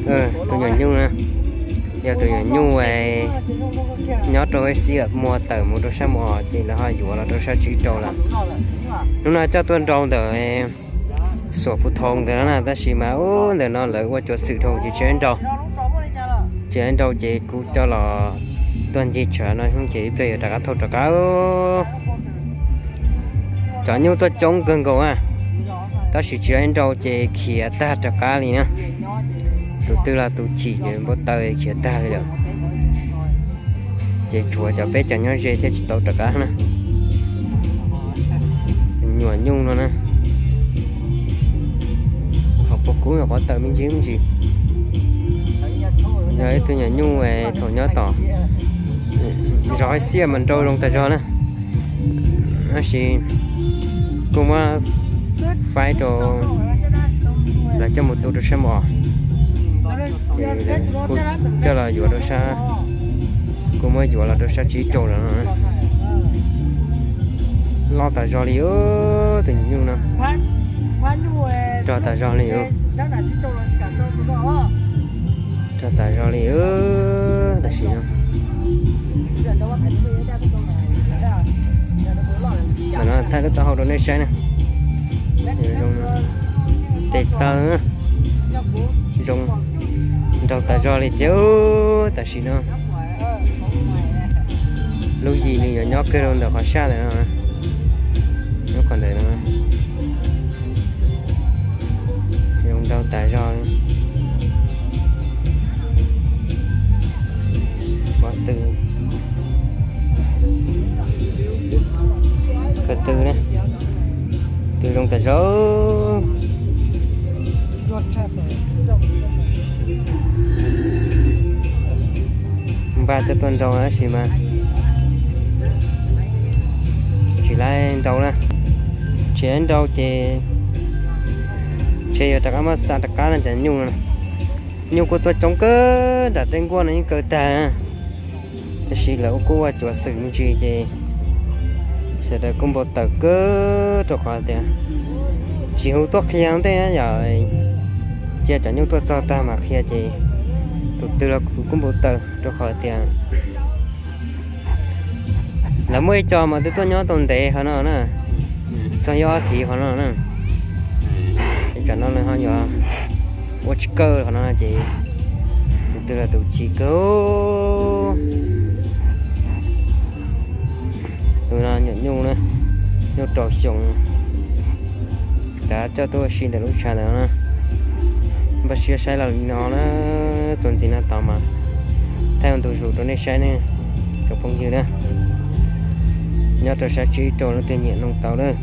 Tus nyuam nyuj na, yog tus nyuam nyuj nyob rau Huab Xiab muag tawm mus rau sab Mus Os ces lawv ho yuav los rau sab Tsib Rau lawm. Hnub no coj tuaj nrau ntawm Xuam Phu Thoo ntawd na, tab sis mas ub ntawm no lawv ua cuav xwm dhau ces tsis nrau. Tsis nrau ces kuv coj los tuaj ncig chaw no ces ib pliag yuav rov qab thauj rov qab. Cov nyuj tuaj coob kawg nkaus na, tab sis tsis nrau ces khiav tag rov qab li na. Tus twg los tus chim ces npau taws khiav tag li lawm. Ces tshuav cov peb cov nyob ze thiaj tsis tau rov qab na. Nyuam nyuj no na, qhov puas kub nyuam qhuav tawm me ntsis me ntsis. Yog ib tug nyuam nyuj thaum nyob tom zos Huab Xiab mas nrau zoo tas zog na. Tab sis kuj muab faib rau lawv coj mus tu rau sab Mus Os, ces kuj coj los yuav rau sab, kuj muab yuav los rau sab Tsib Rau lawm no. Loj tas zog li, tus nyuam nyuj no rog tas zog li, rog tas zog li. Tam sim no, tam no thaij lub taub hau rau nej saib na. Zoo, tes taw zoo nraug tas zog li thiab tam sim no. Lub yim nws yuav nyob kawg rau ntawm qhov sab ntawm no, nyob qhov ntawm no. Zoo nraug tas zog li. Pov tw, ko tw na, tw zoo tas zog. Npaj coj tuaj nrau tab sis mas tsis laib nrau na. Tsis nrau ces ntshe yuav rov qab muab xa rov qab no cov nyuj no. Nyuj kuj tuaj coob kawg nram tej nkuaj no yeej kaw tag, tab sis lawv kuj ua cuav xwm me ntsis ces sawv daws kuj npau taws kawg rau qhov tias tsis hu tuaj qhia ntej na, yog cia cov nyuj tuaj txog tag mas qhia ces tus twg los kuj npau taws rau qhov tias lawv muaj ib co mas twb tuaj nyob tau ntev qhov no na, txog ib ob thiv qhov no na. Ces tsam no lawv ho yuav ua tsis kawg qhov no ces tus twg los tus chim kawg. Tus no nyuam nyuj na, nyuj rau xyoo. Kav coj tuaj ua si ntawm lub tshav ntawm no na. Npaj siab saib los li no na, txuas ntxiv no tod mas thaij ua ntu zus rau nej saib ne, tsoom phooj ywg na. Nyob rau sab Tsib Rau leej twg nyiam noog tau lawm.